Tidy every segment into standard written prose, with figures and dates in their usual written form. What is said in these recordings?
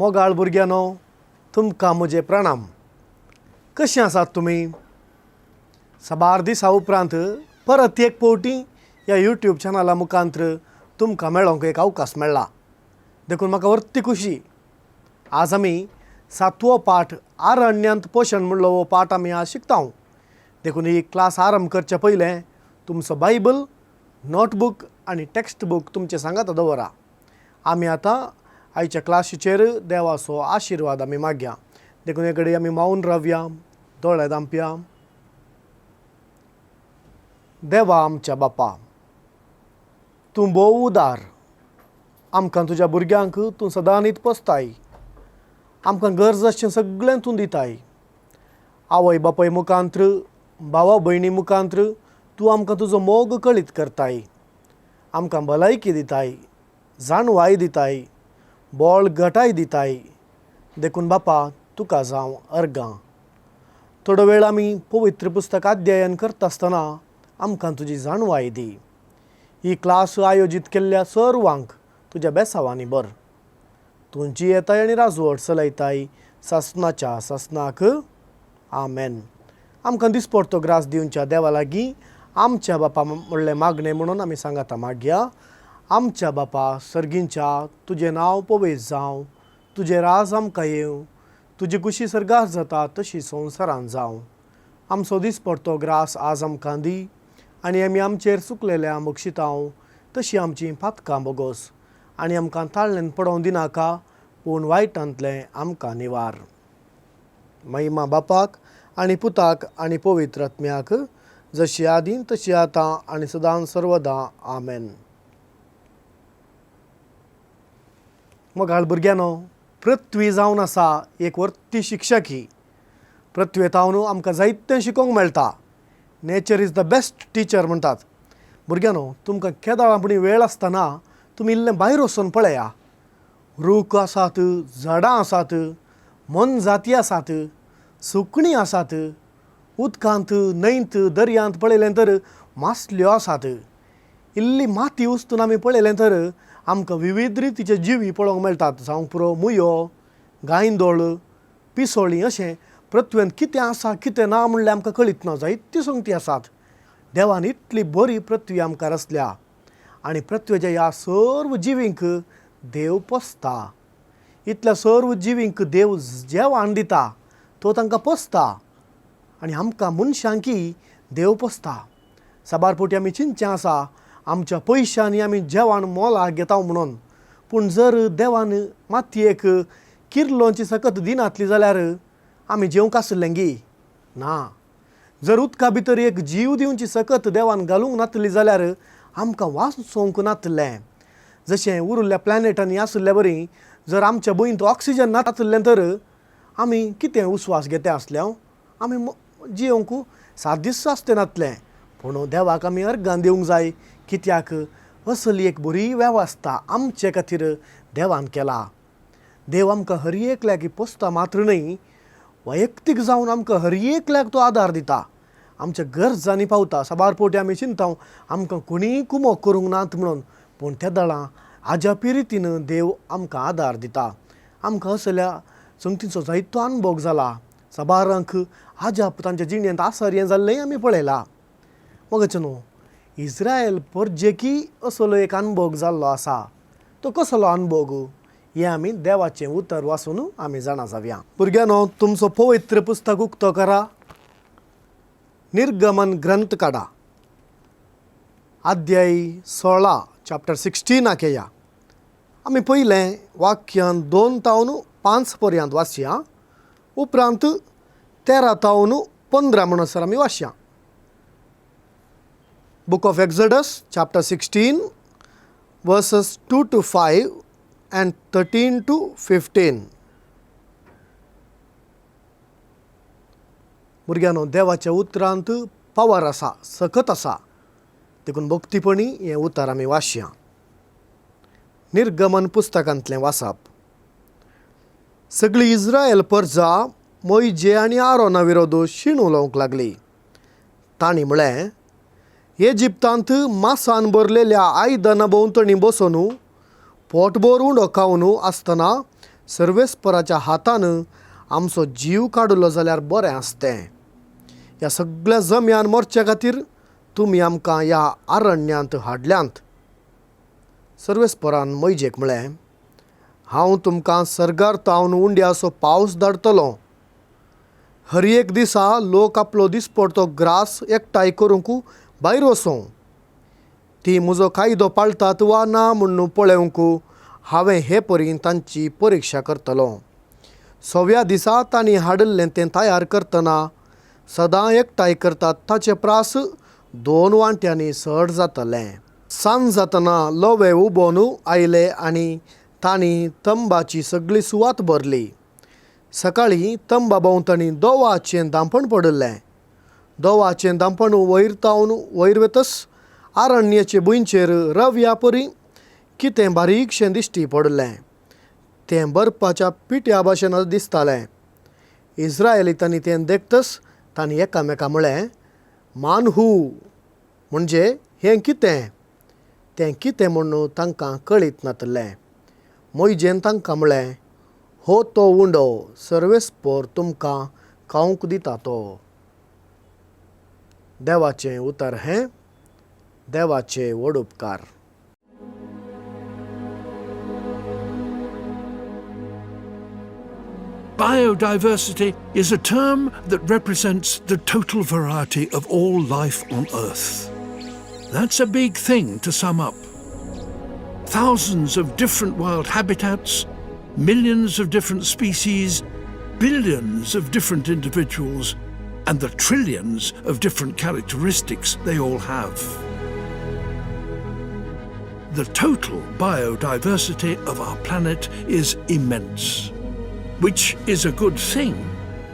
मोगाळ भुरग्यांनो, तुमकां म्हजे प्रणाम. कशें आसात तुमी? साबार दिसा उपरांत परत एक फावटी ह्या यूट्यूब चॅनला मुखांत्र तुमकां मेळोंक एक अवकाश मेळ्ळा, देखून म्हाका व्हडली खुशी. आज आमी सातवो पाठ आरण्यांत पोशण म्हणलो हो पाठ आमी आज शिकता. देखून ही क्लास आरंभ करचे पयलें तुमचो बायबल, नोटबूक आनी टेक्स्ट बूक तुमचे सांगात दवरा. आमी आतां आयच्या क्लासीचेर देवाचो आशिर्वाद आमी मागया. देखून हे कडेन आमी मावन रावया, दोळे धांपया. देवा आमच्या बापा, तूं भोव उदार. आमकां तुज्या भुरग्यांक तूं सदांनीत पोसताय. आमकां गरज आसचें सगळें तूं दिताय. आवय बापाय मुखांत्र, भावा भयणी मुखांत्र तूं आमकां तुजो मोग कळीत करताय. आमकां भलायकी दिताय, जाणवाय दिताय, बळ घटाय दिताय. देखून बापा तुका जावं अर्गां. थोडो वेळ आमी पवित्र पुस्तक अध्ययन करता आसतना आमकां तुजी जाणवाय दी. ही क्लास आयोजीत केल्ल्या सर्वांक तुज्या बेसांवांनी बर. तूं जियेताय आनी राजवट चलयताय सासनाच्या सासनाक. आमेन. आमकां दिसपडतो ग्रास दिवच्या देवा लागीं आमच्या बापा म्हणलें मागणें म्हणून आमी सांगाता मागया. आमच्या बापा सर्गींच्या, तुजें नांव पवित्र जावं, तुजें राज आमकां येवं, तुजी खुशी सर्गार जाता तशी संवसारान जावं. आमचो दिसपडतो ग्रास आज आमकां दी आनी आमी आमचेर चुकलेल्या बक्षितांव तशी आमची पातकां बोगोस आनी आमकां ताळ्ळेन पडोवंक दिनाका, पूण वायटांतलें आमकां निवार. महिमा बापाक आनी पुताक आनी पवित्र आत्म्याक, जशी आदीं तशी आतां आनी सदां सर्वदां. आमेन. मोगाळ भुरग्यांनो, पृथ्वी जावन आसा एक व्हडली शिक्षकी. पृथ्वेतावन आमकां जायतें शिकोवंक मेळटा. Nature is the best teacher म्हणटात. भुरग्यांनो, तुमकां केदाळां पुणी वेळ आसतना तुमी इल्लें भायर वचून पळया. रूख आसात, झाडां आसात, मोनजाती आसात, सुकणीं आसात. उदकांत, न्हंयत, दर्यांत पळयलें तर मासल्यो आसात. इल्ली माती उस्तून आमी पळयलें तर आमकां विविध रितीचे जिवी पळोवंक मेळटात. जावंक पुरो मुयो, गांयदोळ, पिसोळीं. अशें पृथ्वेंत कितें आसा कितें ना म्हणल्यार आमकां कळीत ना. जायती संगती आसात. देवान इतली बरी पृथ्वी आमकां रचल्या आनी पृथ्वेच्या ह्या सर्व जिवींक देव पोसता. इतल्या सर्व जिवींक देव जेवण दिता, तो तांकां पोसता आनी आमकां मनशांकी देव पोसता. साबार फावटी आमी चिंतचें आसा आमच्या पयशांनी आमी जेवण मोलाक घेता म्हणून. पूण जर देवान मातयेक किर्लोची सकत दिनातली जाल्यार आमी जेवंक आसलें गी ना. जर उदका भितर एक जीव दिवची सकत देवान घालूंक नातली जाल्यार आमकां वाचोवंक नातलें. जशें उरिल्ल्या प्लॅनेटांनी आशिल्ले बरी जर आमच्या भुंयंत ऑक्सिजन नातलें तर आमी कितें उस्वास घेता आसले? आमी जियोवंक सादीस आसतें नातलें. पूण देवाक आमी अर्गां दिवंक जाय, कित्याक असली एक बरी वेवस्था आमचे खातीर देवान केला. देव आमकां हर एकल्याक पोसता मात्र न्हय, वैयक्तीक जावन आमकां हर एकल्याक तो आदार दिता, आमच्या गरजांनी पावता. साबार फावटी आमी चिंता आमकां कोणीय कुमोक करूंक नात म्हणून, पूण त्या दळां आजापी रितीन देव आमकां आदार दिता. आमकां असल्या संगतीचो जायतो अनुभव जाला. साबारांक आजाप तांच्या जिणेंत आसर्य जाल्लेंय आमी पळयलां. मगच न्हू इस्रायल परजेकी असलो एक अनुभव जाल्लो आसा. तो कसलो अनुभव हें आमी देवाचें उतर वाचून आमी जाणा जावया. भुरग्यांनो, तुमचो पवित्र पुस्तक उक्तो करा, निर्गमन ग्रंथ काडा, अध्याय 16, चॅप्टर 16 येया. आमी पयलें वाक्यान 2 तावन 5 पर्यंत वाचया, उपरांत 13 तावन 15 म्हणसर आमी वाचया. Book of Exodus chapter 16 verses 2 to 5 and 13 to 15. भुरग्यांनो, देवाच्या उतरांत पावर आसा, सकत आसा. देखून भक्तीपणी हें उतर आमी वाचया. निर्गमन पुस्तकांतलें वाचप. सगळी इस्रायल परजा मोयजे आनी आरोना विरोध शीण उलोवंक लागली. तांणी म्हळें, इजिप्तांत मासान भरलेल्या आयदनां भोंवतणी बसून पोटभर उंडो खावन आसतना सर्वेस्पराच्या हातान आमचो जीव काडलो जाल्यार बरें आसतें. ह्या सगळ्या जम्यान मरचे खातीर तुमी आमकां ह्या आरण्यांत हाडल्यांत. सर्वेस्परान मोयजेक म्हळें, हांव तुमकां सर्गार तावन उंड्याचो पावस धाडटलो. हर एक दिसा लोक आपलो दिसपडतो ग्रास एकठांय करूंक भायर वचूं. ती म्हजो कायदो पाळटात वा ना म्हूण पळोवंक हांवें हे परी तांची परिक्षा करतलो. सव्या दिसा तांणी हाडिल्लें तें तयार करतना सदां एकठांय करतात ताचे प्रास 2 वांट्यांनी चड जातलें. सांज जातना लोवे उबोन आयले आनी तांणी तंबाची सगळी सुवात भरली. सकाळीं तंबा भोंवतणी दोवाचें दांपण पडिल्लें. दोवाचें दांपण वयर तावन वयर वतस आरण्याचे भुंयचेर रव्या परी कितें बारीकशें दिश्टी पडिल्लें. तें बर्फाच्या पिठ्या भाशेन दिसतालें. इस्रायलितांनी तें देखतच तांणी एकामेका म्हळें, मानहू म्हणजे हें कितें? तें कितें म्हूण तांकां कळीत नातलें. मोयजेन तांकां म्हळें, हो तो उंडो सर्वेस्पर तुमकां खावंक दिता तो. देवाचें उतर हें, देवाचे व्हड उपकार. Biodiversity is a term that represents the total variety of all life on Earth. That's a big thing to sum up. Thousands of different wild habitats, millions of different species, billions of different individuals, and the trillions of different characteristics they all have. The total biodiversity of our planet is immense, which is a good thing,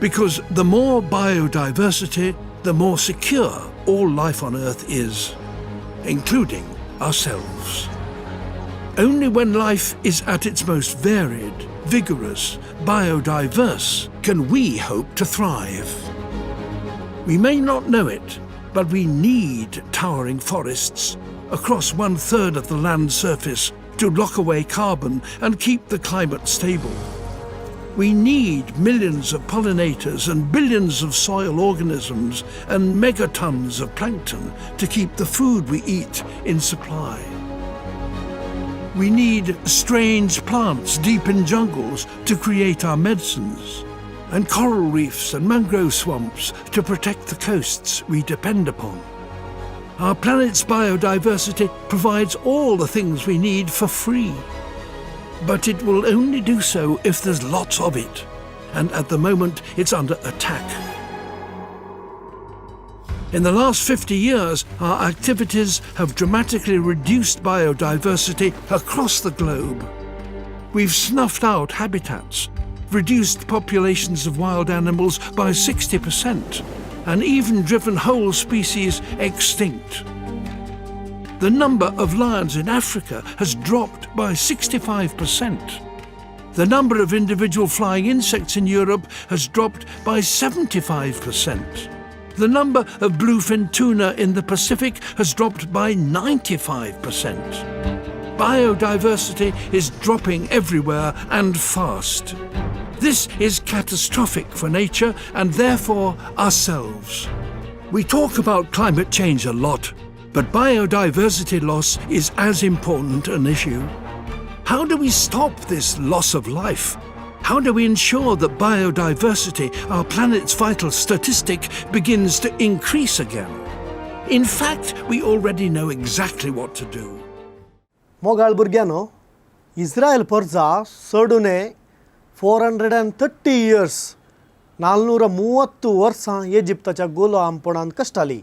because the more biodiversity, the more secure all life on Earth is, including ourselves. Only when life is at its most varied, vigorous, biodiverse, can we hope to thrive. We may not know it, but we need towering forests across 1/3 of the land surface to lock away carbon and keep the climate stable. We need millions of pollinators and billions of soil organisms and megatons of plankton to keep the food we eat in supply. We need strange plants deep in jungles to create our medicines, and coral reefs and mangrove swamps to protect the coasts we depend upon. Our planet's biodiversity provides all the things we need for free. But it will only do so if there's lots of it, and at the moment it's under attack. In the last 50 years, our activities have dramatically reduced biodiversity across the globe. We've snuffed out habitats, reduced populations of wild animals by 60%, and even driven whole species extinct. The number of lions in Africa has dropped by 65%. The number of individual flying insects in Europe has dropped by 75%. The number of bluefin tuna in the Pacific has dropped by 95%. Biodiversity is dropping everywhere and fast. This is catastrophic for nature and therefore ourselves. We talk about climate change a lot, but biodiversity loss is as important an issue. How do we stop this loss of life? How do we ensure that biodiversity, our planet's vital statistic, begins to increase again? In fact, we already know exactly what to do. मोगाळ भुरग्यांनो, इस्रायल परजा चडुने 430 years 430 वर्सां इजिप्ताच्या गुलामपणांत कश्टाली.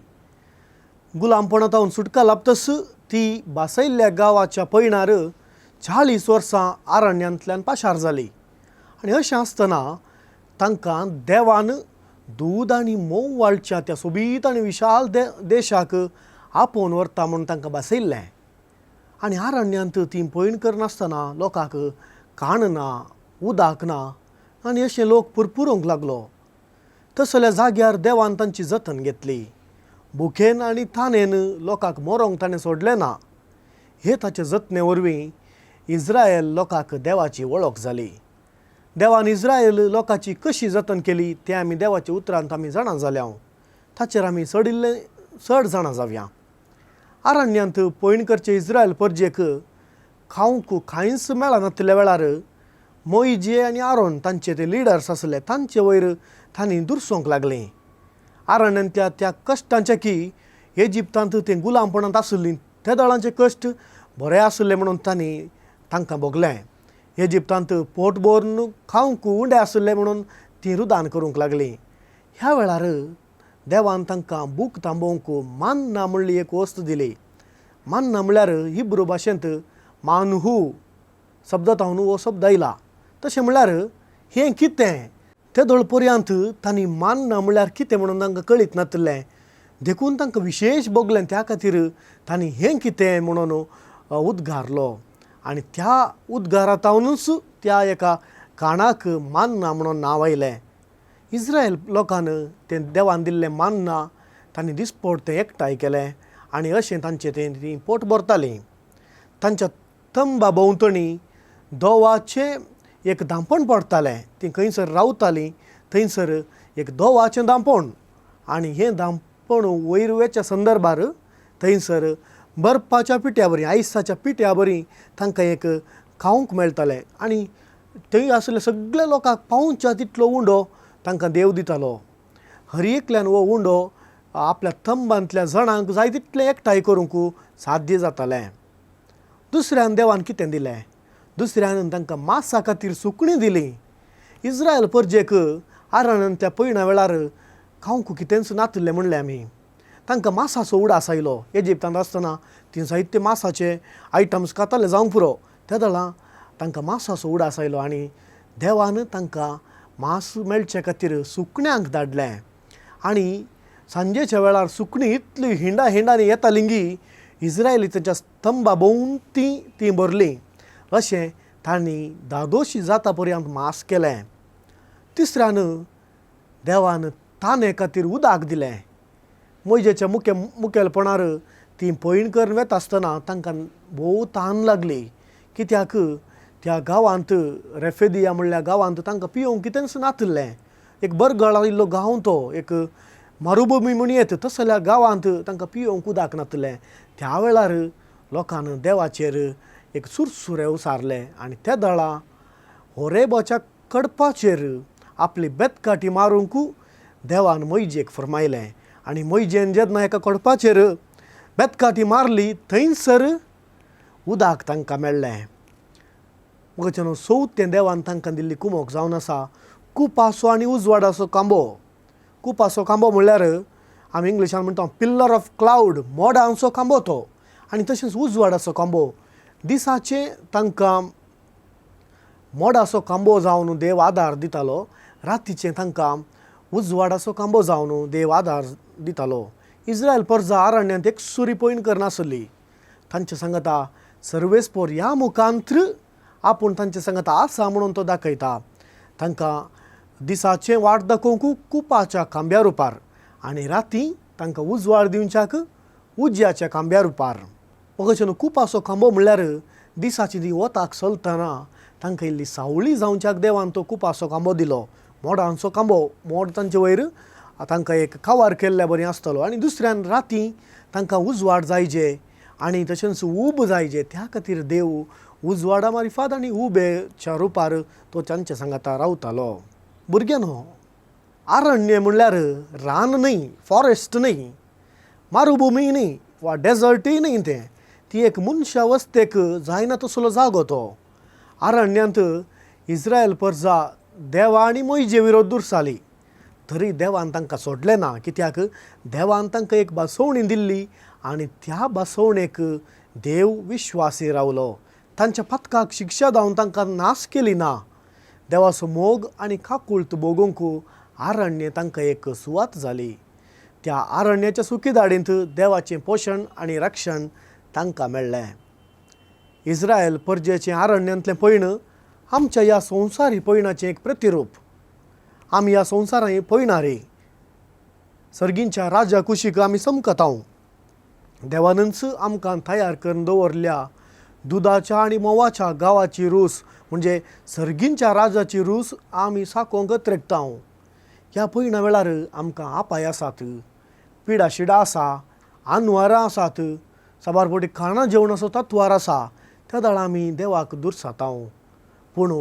गुलामपणांत सुटका लाभतस ती बासयल्ल्या गांवाच्या पयणार 40 वर्सां आरण्यांतल्यान पाशार जाली. आनी अशें आसतना तांकां देवान दूद आनी म्होंव वाळच्या त्या सोबीत आनी विशाल देशाक आपोवन व्हरता म्हूण तांकां भासयल्लें. आनी आरण्यांत ती पयण करनासतना लोकांक काण ना, उदक ना आनी अशें लोक पुरपुरूंक लागलो. तसल्या जाग्यार देवान तांची जतन घेतली. भुकेन आनी तानेन लोकांक मरोंक ताणें सोडलें ना. हे ताचे जतने वरवीं इस्रायल लोकांक देवाची वळख जाली. देवान इस्रायल लोकांची कशी जतन केली तें आमी देवाच्या उतरांत आमी जाणा जाल्या. ताचेर आमी चड इल्लें चड जाणा जावया. आरण्यांत पयण करचे इस्रायल परजेक खावंक कांयच मेळनातिल्ल्या वेळार मोयजे आनी आरोन तांचे ते लिडर्स आसले, तांचे वयर तांणी दुरसोंक लागलें. आरण्यांतल्या त्या कश्टांचे की इजिप्तांत ते गुलामपणांत आशिल्लीं त्या दळांचे कश्ट बरे आशिल्ले म्हणून तांणी तांकां भोगलें. इजिप्तांत पोट भरून खावंक उंडे आशिल्ले म्हणून तीं रुदान करूंक लागलीं. ह्या वेळार देवान तांकां भूक थांबोवंक मान्ना म्हणली एक वस्त दिली. मान्ना म्हणल्यार हिब्रू भाशेंत मानहू शब्दांत हो शब्द आयला. तशें म्हणल्यार हें कितें तेदोळ पर्यंत तांणी मान्ना म्हणल्यार कितें म्हणून तांकां कळीत नातिल्लें, देखून तांकां विशेश भोगलें. त्या खातीर तांणी हें कितें म्हणून उद्गारलो आनी त्या उद्गारांतूनच त्या एका काणाक मान्ना म्हणून नांव आयलें. इस्रायल लोकान तें देवान दिल्लें मान्ना तांणी दिसपट तें एकठांय केलें आनी अशें तांचें तें तीं पोट भरतालीं. तांच्या तंबा भोंवतणी दोवाचें एक धांपण पडटालें. तीं खंयसर रावतालीं थंयसर एक दोवाचें धांपण आनी हें धांपण वयर वयच्या संदर्भार थंयसर बर्फाच्या पिठ्या बरी, आयसाच्या पिठ्या बरी तांकां एक खावंक मेळटालें आनी थंय आशिल्ल्या सगल्या लोकांक पावच्या तितलो उंडो तांकां देव दितालो. हर एकल्यान हो उंडो आपल्या तंबांतल्या जाणांक जाय तितलें एकठांय करूंक साध्य जातालें. दुसऱ्यान देवान कितें दिलें? दुसऱ्यान तांकां मासा खातीर सुकणीं दिलीं. इस्रायल परजेक आरण्यांतल्या पयणा वेळार खावंक कितेंच नातिल्लें म्हणलें आमी. तांकां मासाचो उडास आयलो. इजिप्तांत आसतना तीं जायते मासाचे आयटम्स खाताले जावंक पुरो. त्या दळां तांकां मासाचो उडास आयलो आनी देवान तांकां मांस मेळचे खातीर सुकण्यांक धाडलें. आनी सांजेच्या वेळार सुकणीं इतली हिंडा हिंडांनी येतालीं की इस्रायली तांच्या स्तंभा भोंवती तीं भरलीं. अशें तांणी धादोशी जाता पर्यंत मांस केलें. तिसऱ्यान देवान ताने खातीर उदक दिलें. मोयजेच्या मुखेलपणार तीं पयण करून वता आसतना तांकां भोव तान लागली. कित्याक त्या गांवांत रेफेदिया म्हणल्या गांवांत तांकां पियोवंक कितेंच नातिल्लें. एक बरगळ आयिल्लो गांव तो, एक मरुभुमी म्हण येत तसल्या गांवांत तांकां पियोवंक उदक नातिल्लें. त्या वेळार लोकान देवाचेर एक सुरसुरे उसारले आनी त्या दळा होरेबाच्या कडपाचेर आपली बेतकाठी मारूंक देवान मोयजेक फर्मायलें आनी मोयजेन जेन्ना एका कडपाचेर बेतकाठी मारली थंयसर उदक तांकां मेळ्ळें. मुखाच्यान चवथें देवान तांकां दिल्ली कुमोक जावन आसा कुपासो आनी उजवाडाचो खांबो. कुपासो खांबो म्हणल्यार आमी इंग्लिशान म्हणटा पिल्लर ऑफ क्लावड, मोडांचो खांबो तो, आनी तशेंच उजवाडाचो खांबो. दिसाचें तांकां मोडाचो खांबो जावन देव आदार दितालो, रातीचें तांकां उजवाडाचो खांबो जावन देव आदार दितालो. इस्रायल परजा आरण्यांत एक सुरी पयण करनासली. तांचे सांगता सर्वेस्पोर ह्या मुखांत्र आपूण तांचे सांगता आसा म्हणून तो दाखयता. तांकां दिसाचें वाट दाखोवंक कुपाच्या खांब्या रुपार आनी राती तांकां उजवाड दिवच्याक उज्याच्या खांब्या रुपार. मोगाचें कुपाचो खांबो म्हणल्यार दिसाची ती वताक चलतना तांकां इल्ली सावळी जावच्याक देवान तो कुपाचो खांबो दिलो. मोडांचो खांबो, मोड तांचे वयर तांकां एक कवर केल्ल्या बरी आसतलो. आनी दुसऱ्यान राती तांकां उजवाड जायजे आनी तशेंच ऊब जायजे, त्या खातीर देव उजवाडा मारिफात आनी उबेच्या रुपार तो तांचे सांगाता रावतालो. भुरग्यांनो, आरण्य म्हणल्यार रान न्हय, फॉरेस्ट न्हय, मारुभुमी न्हय वा डेजर्टय न्हय. तें ती एक मनशावस्थेक जायना तसलो जागो तो. आरण्यांत इस्रायल परजा देवा आनी मोयजे विरोध दुरसाली, तरी देवान तांकां सोडलें ना. कित्याक देवान तांकां एक बसवणी दिल्ली आनी त्या बसवणेक देव विश्वासी रावलो. तांच्या पथकाक शिक्षा जावन तांकां नाश केली ना. देवाचो मोग आनी काकुळट भोगूंक आरण्य तांकां एक सुवात जाली. त्या आरण्याच्या सुखीदाडींत देवाचें पोशण आनी रक्षण तांकां मेळ्ळें. इस्रायल परजेचें आरण्यांतलें पयण आमच्या ह्या संवसारी पयणाचें एक प्रतिरूप. आमी ह्या संवसारांत पयणारी सर्गींच्या राजा कुशीक आमी चमकतांव. देवानूच आमकां तयार करून दवरल्या दुदाच्या आनी म्होंवाच्या गांवाची रूस म्हणजे सर्गींच्या राजाची रूस आमी साकोवंक अत्रेगता. ह्या पयणा वेळार आमकां आपाय आसात, पिडा शिडा आसा, आनवारां आसात, साबार फावटी खाणां जेवणाचो तत्वार आसा. त्या वेळार आमी देवाक दुरसाता. पूण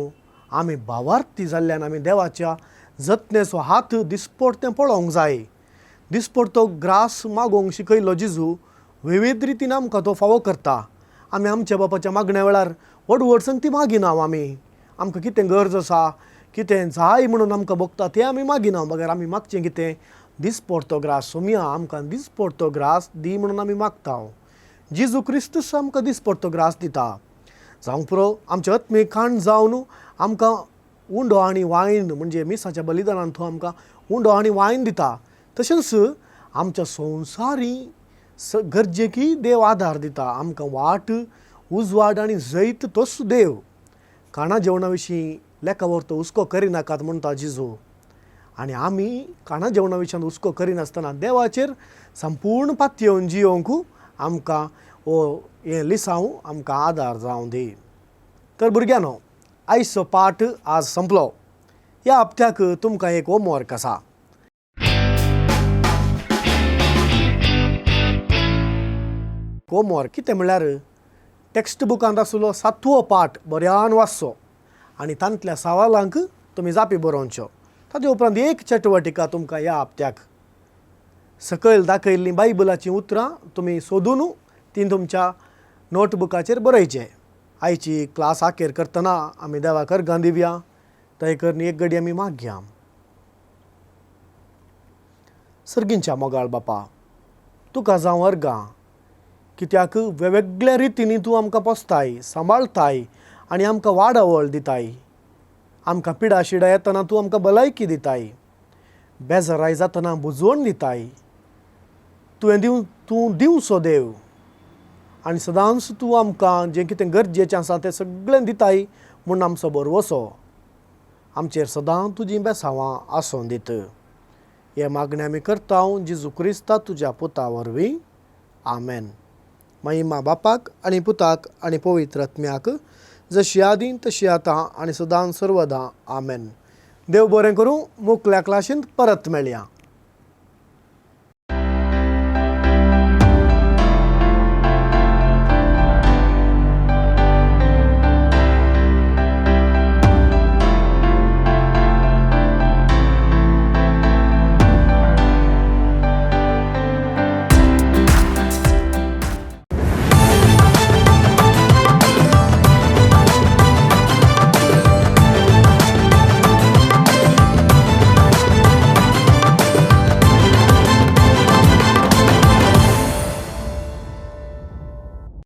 आमी भावार्थी जाल्ल्यान आमी देवाच्या जतनेचो हात दिसपडतें पळोवंक जाय. दिसपडतो ग्रास मागोवंक शिकयलो जेजू विविध रितीन आमकां तो फावो करता. आमी आमच्या बापाच्या मागण्या वेळार व्हड व्हड संगती मागिना. आमी आमकां कितें गरज आसा, कितें जाय म्हणून आमकां भोगता तें आमी मागिना. बगैर आमी मागचें कितें? दिसपडतो ग्रास सोमया आमकां दिसपडतो ग्रास दी म्हणून आमी मागता. जेजू क्रिस्तूच आमकां दिसपडतो ग्रास दिता. जावंक पुरो आमचें आत्मीक खाण जावन आमकां उंडो आनी वायन म्हणजे मिसाच्या बलिदानान तो आमकां उंडो आनी वायन दिता. तशेंच आमच्या संवसारी गरजेकय देव आदार दिता. आमकां वाट, उजवाड आनी जैत तोच देव. खाणा जेवणा विशीं लेखा वरतो हुस्को करिनाकात म्हणटा जेजू. आनी आमी खाणा जेवणा विशयान हुस्को करिनासतना देवाचेर संपूर्ण पातयेवन जियोवंक आमकां हो हें लिसांव आमकां आदार जावं दी. तर भुरग्यांनो, आयचो पाठ आज संपलो. ह्या हप्त्याक तुमकां एक होमवर्क आसा. होमवर्क कितें म्हणल्यार टॅक्स्ट बुकांत आसलो सातवो पाठ बऱ्यान वाचचो आनी तांतल्या सवालांक तुमी जापी बरोवच्यो. ताजे उपरांत एक चटवटिका तुमकां ह्या हप्त्याक सकयल दाखयल्लीं बायबलाचीं उतरां तुमी सोदून तीं तुमच्या नोटबुकाचेर बरयचें. आयची क्लास आखेर करतना आमी देवाक अर्गां दिवया. थंय करून एक घडी आमी मागया. सर्गींच्या मोगाळ बापा, तुका जावं अर्गां, कित्याक वेगवेगळ्या रितींनी तूं आमकां पोसताय, सांबाळताय आनी आमकां वाडावळ दिताय. आमकां पिडा शिडा येतना तूं आमकां भलायकी दिताय, बेजाराय जातना बुजवण दिताय. तुवें दिव तूं दिवचो देव आनी सदांच तूं आमकां जें कितें गरजेचें आसा तें सगळें दिताय म्हूण आमचो भरवंसो. आमचेर सदां तुजीं बेसांवां आसूं दीत. हें मागणें आमी करता जेजू क्रिस्ता तुज्या पुता वरवीं, आमेन. महिमा बापाक आनी पुताक आनी पवित्र आत्म्याक, जशी आदीं तशी आतां आनी सदां सर्वदां, आमेन. देव बरें करूं. मुकल्या क्लासींत परत मेळया.